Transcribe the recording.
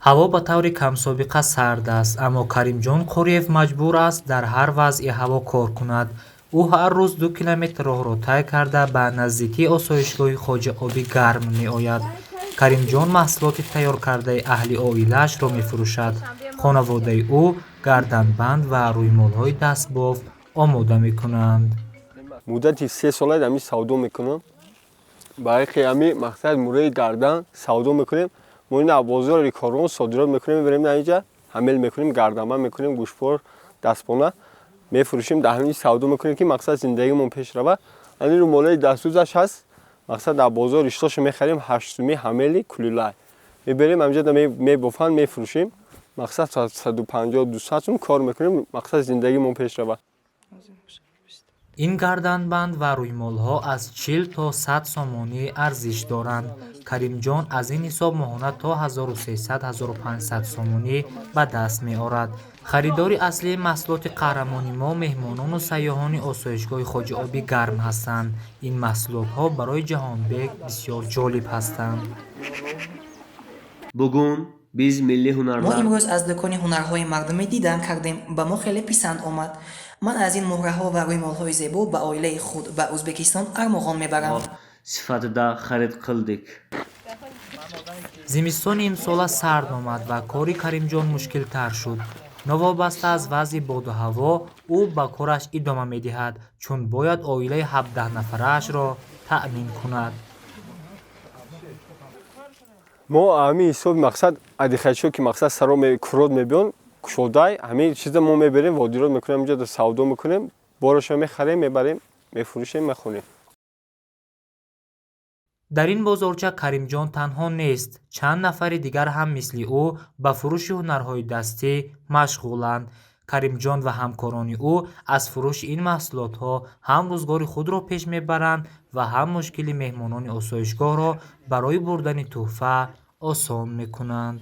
Ҳаво ба таври камсобиқа сард аст, аммо Каримҷон Қориев маҷбур аст дар ҳар вазъи ҳаво кор кунад. Ӯ ҳар рӯз 2 километр роҳро тай карда, ба наздикии осоишгоҳи Хоҷаоби Гарм меояд. Каримҷон маҳсулоти тайёркардаи аҳли оилаашро мефурӯшад. Хонаводаи ӯ гарданбанд ва рӯймолҳои дастбоф омода мекунанд. Муддати 3 сола ами савдо мекунам. Ба ами мақсад мураи гардан савдо мекунем. Мо ина бозори Корвон содирот мекунем, мебарем инҷа, ҳамел мекунем, гарданбанд мекунем, гӯшвор, дастпона мефурӯшем. Дар ҳамин савдо мекунем, ки мақсад зиндагимон пеш рава. Ани румолаи дастдӯзаш ҳаст, мақсад дар бозор иштошо мехарем, 8 сумӣ ҳамели кулилай мебарем, ҳамҷа мебофанд, мефурӯшем. Мақсад 150, 200 сум кор мекунем, мақсад зиндагимон пеш рава. Ин гарданбанд ва рӯймолҳо аз 40 то 100 сомонӣ арзиш доранд. Каримҷон аз ин ҳисоб моҳона то 1300-1500 сомонӣ ба даст меорад. Харидори аслии маҳсулоти қаҳрамони мо меҳмонону сайёҳони осоишгоҳи Хоҷаоби Гарм ҳастанд. Ин маҳсулотҳо барои Ҷаҳонбек бисёр ҷолиб ҳастанд. Bugun biz milliy Мо hunarlar имрӯз аз дукони ҳунарҳои мардумӣ дидан кардем. Ба мо хеле писанд омад. Ман аз ин муҳраҳо ва рӯймолҳои зебо ба оилаи худ ба Ӯзбекистон армуғон мебарам. Sifatida xarid qildik. Зимистони имсола сард омад ва кори Каримҷон мушкилтар шуд. Новобаста аз вазъи боду ҳаво, ӯ ба кораш идома медиҳад, чун бояд оилаи 17 нафараашро таъмин кунад. Мо ҳамин ҳисоби мақсад адихачиҳо, ки мақсад саро курот мебиён, кушодай ҳамин чиза мо меберем, водирот мекунем, инҷа савдо мекунем, бороша мехарем, мебарем, мефурӯшем, мехонем. Дар ин бозорча Каримҷон танҳо нест. Чанд нафари дигар ҳам мисли ӯ ба фурӯши ҳунарҳои дастӣ машғуланд. Каримҷон ва ҳамкорони ӯ аз фурӯши ин маҳсулотҳо ҳам рӯзгори худро пеш мебаранд ва ҳам мушкили меҳмонони осоишгоҳро барои бурдани тӯҳфа осон мекунанд.